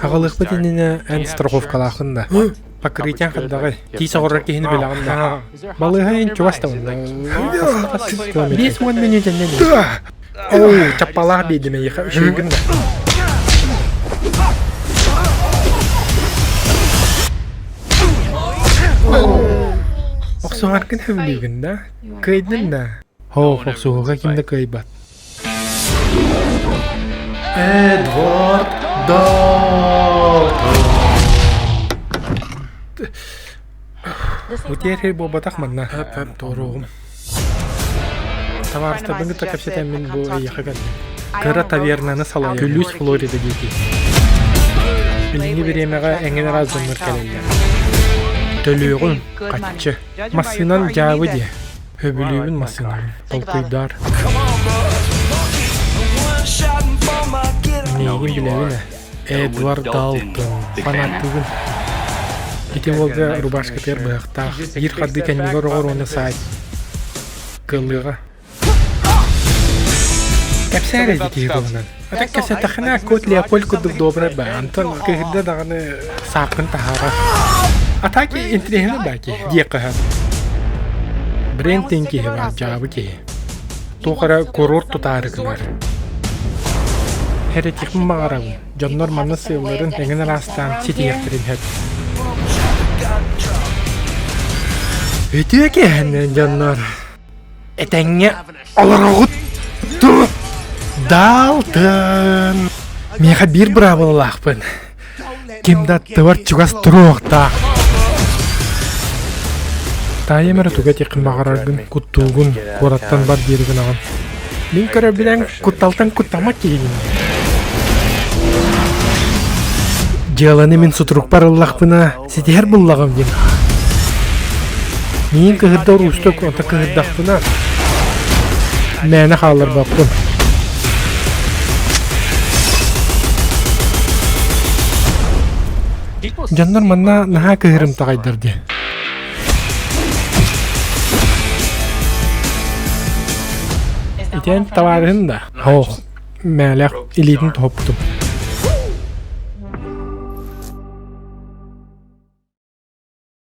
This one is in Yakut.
Аҕалыахпыт иннинэ эн страховкалааххын да. Покрытиеҥ хайдаҕый? Тиис оҕорор киһини билэҕин да. Балыыһа эн чугас да онно. 50 мүнүүтэннэн Оу, чаппалаах биэрдим эйиэхэ үчүгэйгин да. Охсуһаргын сөбүлүүгүн да? Кыайдын да? Һоох, охсуһууга ким да кыайбат. Эдвард Далтон. Утиэр буолбатах манна. Хөп-хөп туоруоҕум. Табаарыстарбын кытта кэпсэтэммин бу эйиэхэ кэллим. Кыра тавернаны салайабын. Күлүүс Флорида диэки. Билиҥҥи бириэмэҕэ эҥин араас дьоннор кэлэллэр. Төлүөҕүм, хаччы. Массыынан дьаабы диэ. Сөбүлүүбүн массыынабын. Толкуйдаар. Миигин билэбин ээ. Эдвард Далтон. Фанаттыыбын. Ити уолга рубашкатыгар быһахтаах. Биир хардыы кэннигэр оҕор уонна саай. Кыаллыаҕа. Кэпсээр эдит киһи туһунан. Ата кэпсэттэххинэ Кот Леопольд курдук добрай баа. Антон кыһырда даҕаны сааккын таһаарар. Атаки интириэһинэ баа киһи диэххэ сөп. Брентин киһи баар, дьаабы киһи. Туох эрэ курорт тутаары гынар. Эрэтиэхпин баҕарабын, дьоннор манна сыалларын эҥин араастаан ситиһиэхтэрин сөп. Үтүө киэһэннэн дьоннор! Этэҥҥэ олороҕут дуо? Даалтын! Миэхэ биир быраабылалаахпын. Ким да аттыбар чугас туруохтаах. Таайым эрэ тугу этиэххин баҕараргын, куттуугун, куораттан бар диэри гынаҕын. Мин көрөрбүнэн кутталтан куттаммат киһигин. Дьыаланы мин сутурукпар ыллахпына, ситиһэр буллаҕым диэн. Миин кыһырда уруустук, онто кыһырдахпына, мээнэ хаалларбаппын. Дьоннор манна наһаа кыһырымтаҕайдар дии. Итиэн табаарыһын да? Ох, мээлэх илиитин тоһоппутум.